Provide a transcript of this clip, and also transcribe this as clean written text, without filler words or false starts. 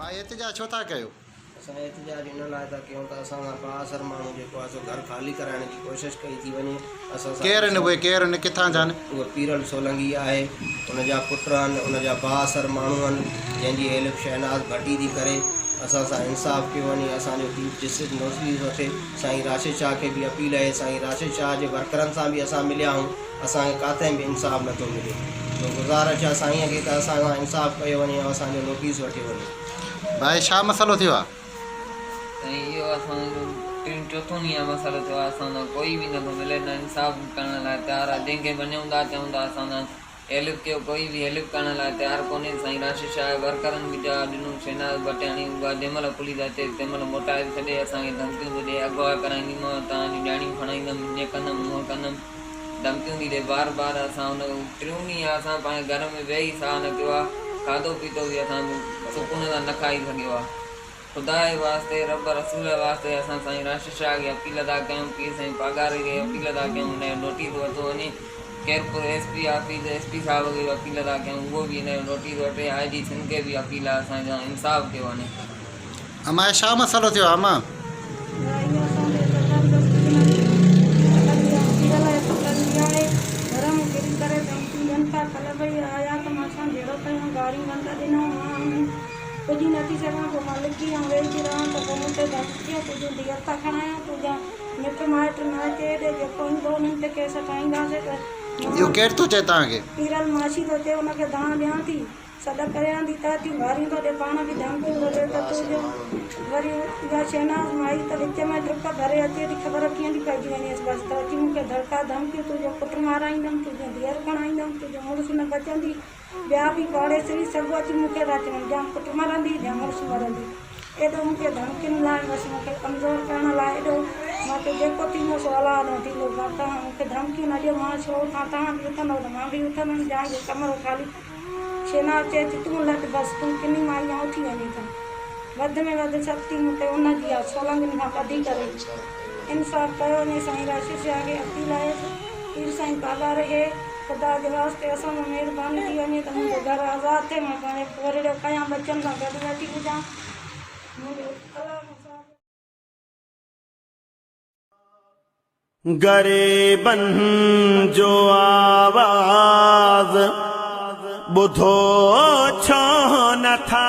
ڀائي احتجاج ڇو ٿا ڪيو؟ اسان احتجاج ان لاء ٿا ڪيون ته اسان سان بااثر ماڻهو جيڪو آهي سو گهر خالي ڪرائڻ جي ڪوشش ڪئي ٿي وڃي اسان سان ڪير آهن اهي ڪير آهن ڪٿان جا آهن؟ اهو پيرل سولنگي آهي ان جا پٽ آهن ان جا بااثر ماڻهو آهن جنهن جي هيلپ شهناز ڀٽي ٿي ڪري اسان سان انصاف ڪيو وڃي اسان جو چيف جسٽس نوٽيس وٺي سائين راشد شاهه کي به اپيل آهي سائين راشد شاهه جي ورڪرن سان به اسان مليا آهيون اسان کي ڪاٿي به انصاف نٿو ملي سو گذارش آهي سائين کي ته اسان سان انصاف ڪيو وڃي ۽ اسان جو نوٽيس وٺيو وڃي. ڀائي ڇا مسئلو ٿيو آ؟ سائين اهو اسان جو ٽيون چوٿون ڏينهن مسئلو ٿيو آ اسان سان ڪوئي به نٿو ملي نه انصاف ڪرڻ لاء تيار آ جنهن کي وڃون ٿا چئون ٿا اسان سان هيلپ ڪيو ڪوئي به هيلپ ڪرڻ لاء تيار ڪونهي سائين راشد شاهه ورڪرن به جواب ڏنو شهناز ڀٽياڻي اها جنهن مهل پوليس اچي تنهن مهل موٽائي ٿي ڇڏي اسان کي ڌمڪيون ٿو ڏي اغوا ڪرائينديمانو توهان جون ڄاڻيون کڻائيندم ائين ڪندم هونئن ڪندم ڌمڪيون ٿي ڏي بار بار اسان ان ٽيون ڏينهن آ اسان پنهنجي گهر ۾ ويهي ساهه نه ڪيو آ کاڌو پيتو به اسان سڪون سان نه کائي سگهيو آ خدا جي واسطي رب رسول جي واسطي اسان سائين راشد شاهه کي اپيل ٿا ڪيون پير سائين پاڳاري کي اپيل ٿا ڪيون ان جو نوٽيس ورتو وڃي Khairpur S P office S P صاحب کي به اپيل ٿا ڪيون اهو به ان جو نوٽيس وٺي آء جي سنڌ کي به اپيل آ اسان سان انصاف ڪيو وڃي. امان ڇا مسئلو ٿيو آ امان. ڀائي اسان کي زبردستي پيرل ۽ پٽن جي آهي گهر ۾ گهڙي ڪري ڌمڪيون ڏين ٿا ڪلهه به اهي آيا ته مان سان جهيڙو ڪيائون گاريون گند ڏنائون مان آئون پڄي نٿي سگهان پوء مان لڪي ۽ ويهي ٿي رهان ته پوء مون تي ڌمڪيون تنهنجون ڌيئر ٿا کڻايان تنهنجا مٽ مائٽ نه اچي هيڏي جيڪو ايندو انهن تي ڪيس ٺاهينداسين ته اهو مان ڪير ٿو چئي توهان کي؟ پيرل ماسي ٿو چئي ان کي دانهن ڏيان ٿي. سڏ ڪريان ٿي ته اچي گاريون ٿو ڏي پاڻ به ڌمڪيون ٿو ڏي ته تون جو وري اها شهناز مائي ته وچ ۾ ڊپ ڀري اچي ٿي خبر ڪيئن ٿي پئجي وڃيس بس ته اچي مون کي دڙڪا ڌمڪيون تنهنجو پٽ مارائيندم تنهنجون ڌيئر کڻائيندم تنهنجو مڙس نه بچندي ٻيا به پاڙيسري سڀ اچي مون کي ٿا چون جا پٽ مرندي جا مڙس مرندي ايڏو مون کي ڌمڪين لاء بس مون کي ڪمزور ڪرڻ لاء ايڏو مان چيو جيڪو ٿيندو سو الله ڏانهن ٿيندو مان توهان مون کي ڌمڪيون نه ڏيو مان ڇو اٿان توهان به اٿندو ته مان به اٿندم جا اهو ڪمرو خالي شينا چئي ٿي، تون لڏ بس، تون ڪني مائي آن اٿي وڃين ٿا. وڌ ۾ وڌ سختي مون تي ان جي آ، سولنگين کان ٻڌي ڪري انصاف ڪيو وڃي. سائين راشد شاهه کي اپيل آهي ته پير سائين پاڳاري کي خدا جي واسطي اسان سان مهرباني ٿي وڃي ته منهنجو گهر آزاد ٿئي، مان پنهنجي پورهيڙو ڪيان، ٻچن سان گڏ ويٺي هجان. منهنجو الله مون سان. غريبن جو آواز ٻڌو ڇو نٿا.